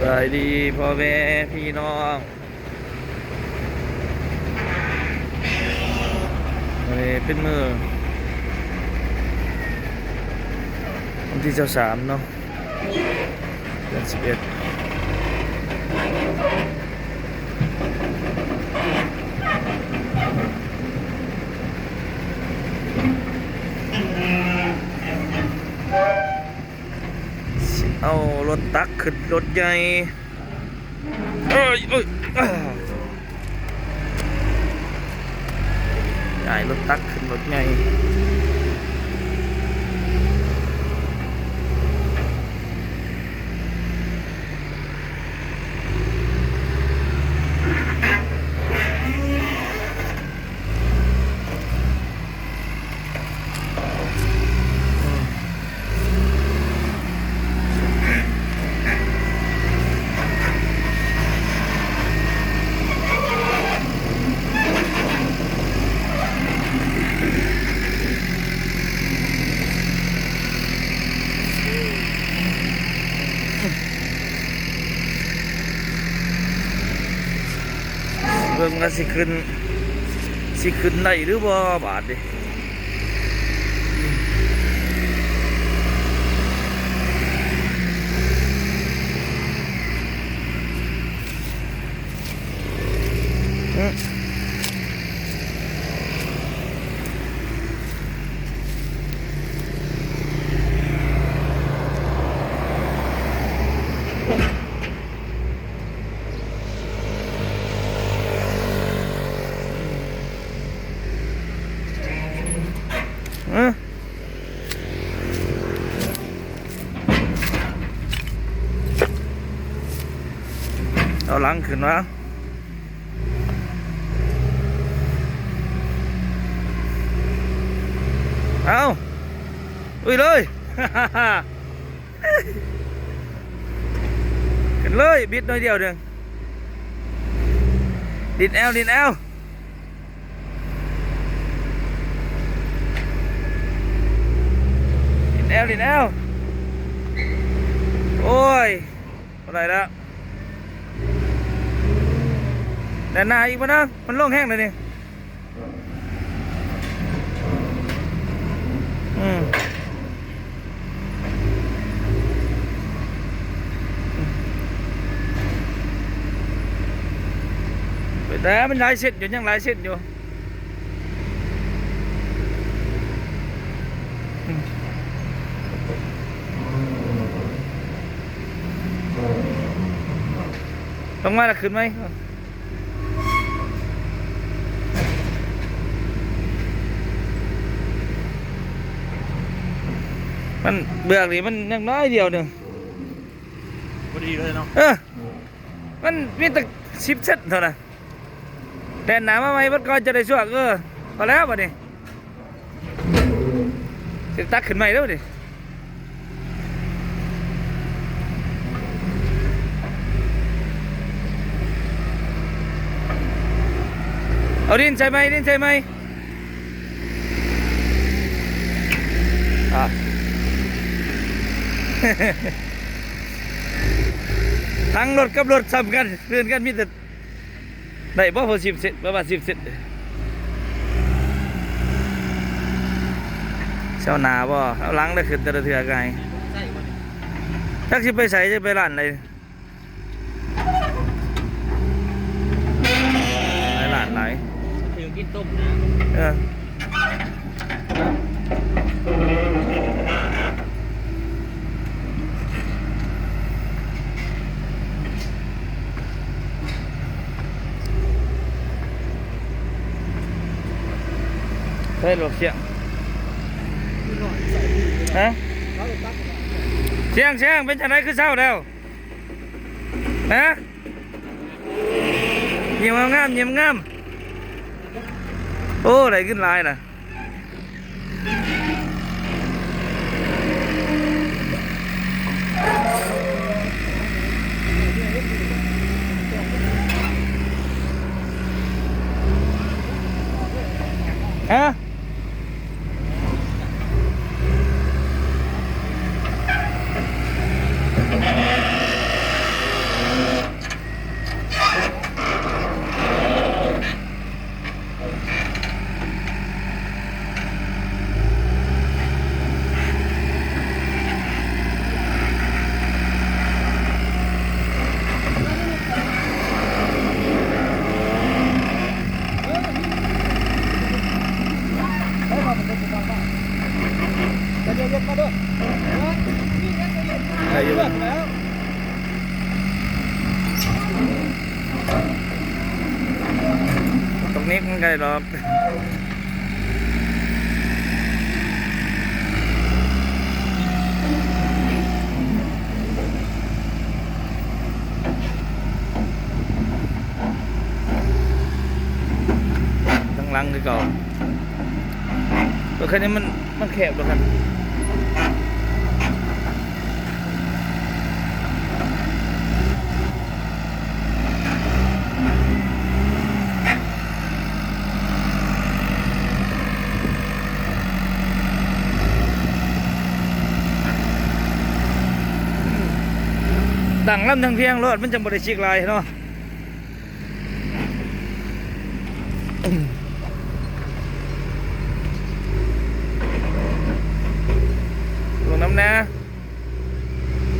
ສະບາຍດີພໍ່ແມ່ພີ່ນ້ອງ ມື້ນີ້ເປັນມື້ວັນທີຊາວສາມເນາະ ເດືອນສິບເອັດ ເອົາລົດຕັກຂຶ້ນລົດໃຫຍ່ ເອີຍ ເອີຍ ອາ ຍ້າຍລົດຕັກຂຶ້ນລົດໃຫຍ່. ເບິ່ງວ່າຊິຂຶ້ນ ຊິຂຶ້ນໄດ້ຫຼືບໍ່ບາດນີ້. ເອົາຫຼັງຂຶ້ນມາ ເອົາ ເອີຍເລີຍ ຂຶ້ນເລີຍ ບິດໜ້ອຍດຽວໜຶ່ງ ດິດແອວ ດິດແອວ ດິດແອວ ດິດແອວ ໂອ້ຍ ບໍ່ໄດ້ແລ້ວ ແໜ້ນໜາອີກບໍ່ນະ ມັນລົງແຮງແລ້ວນີ້. ອືມ ເປັນໄດ້ ມັນຫຼາຍເສັ້ນຢູ່ ຍັງຫຼາຍເສັ້ນຢູ່ ອືມ ລົງມາແລ້ວຂຶ້ນໃໝ່. ມັນເບືອກນີ້ມັນຍັງນ້ອຍດຽວໜຶ່ງ ພໍດີເລີຍເນາະ ເອີ ມັນມີແຕ່ສິບເຊັນເທົ່ານັ້ນ ແລ່ນໜ້າມາໃໝ່ເບິດກ່ອນຈະໄດ້ຊ່ວງ ເອີ ພໍແລ້ວບັດນີ້. ຊິຕັກຂຶ້ນໃໝ່ເດີນີ້ ເອົາດິນໃສ່ໃໝ່ ດິນໃສ່ໃໝ່ ອ່າ ທັງລົດກັບລົດສ່ຳກັນ ເລື່ອນກັນມີແຕ່ ໄດ້ບໍ່ພໍສິບເຊັນ ປະມານສິບເຊັນ ເຊົາໜ້າບໍ່ ເອົາຫຼັງໄດ້ຂຶ້ນແຕ່ລະເທື່ອງ່າຍ ຈັກຊິໄປໃສ ຈະໄປຮ້ານໃດ ຫຼາຍຮ້ານຫຼາຍ ຖືກິນຕົ້ມນະ ເອີ. ໃສ່ລົດສຽງ ຮະ ສຽງ ສຽງ ເປັນຈັ່ງໃດຄືເຊົາແລ້ວ? ຮະ ຍິ້ມງາມໆ ຍິ້ມງາມ ໂອ້ ໄດ້ເງິນຫຼາຍລະ ຮະ? ตรงนี้มันไกลหรอก ทางหลังคือเก่า รถคันนี้มัน มันแคบดอกคัน ตั้งลำเทิงๆ โลด มันจั่งบ่ได้ชิกหลายเนาะ ลงนำแหน่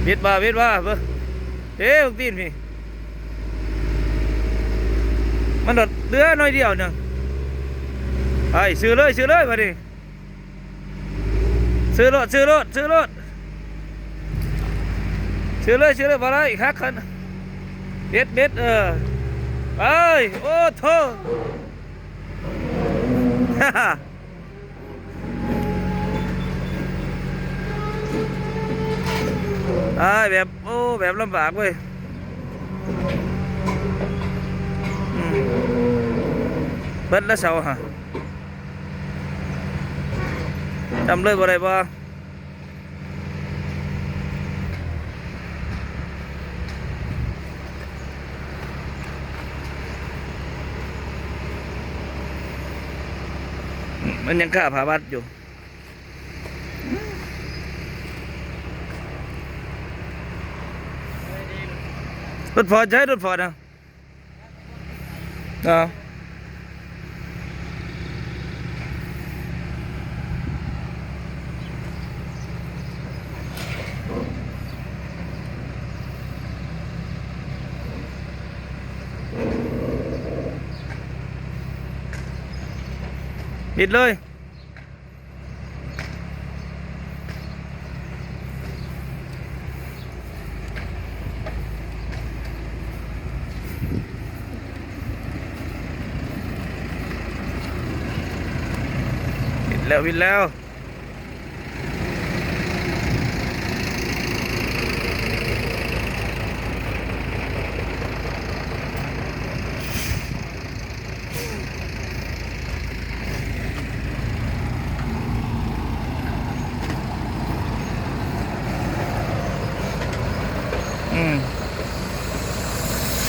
วิดบ่า วิดบ่า เบิ่ง เด้ บักตีนพี้ มันโดดเหลือหน่อยเดียวหนึ่ง ไป ซื้อเลย ซื้อเลย บัดนี้ ซื้อโลด ซื้อโลด ซื้อโลด ซื้อเลย ซื้อเลย บ่ได้ หักคัน เบ็ด เบ็ด เออ ไป โอ้โธ่ อ้าย แบบ โอ้ แบบลำบากเว้ย อืม เบิดละเสาฮะ จำเลยบ่ได้บ่ มันยังคาผ้าบัดอยู่ รถฟอร์ด ใช้รถฟอร์ดนะ เอา บิดเลย บิดแล้ว บิดแล้ว อืม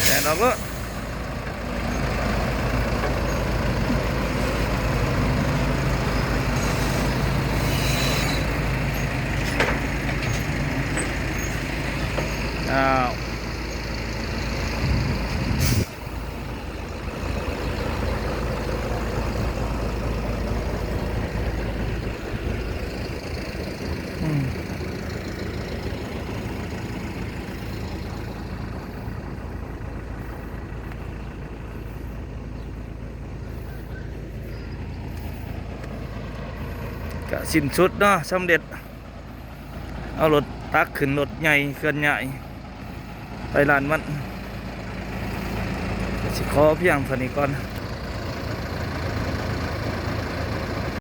แล่นออกโลด อ้าว อืม กะสิ้นสุดเนาะ สำเร็จ เอารถตักขึ้นรถใหญ่เคลื่อนย้ายไปลานมัน ก็สิขอเพียงเท่านี้ก่อน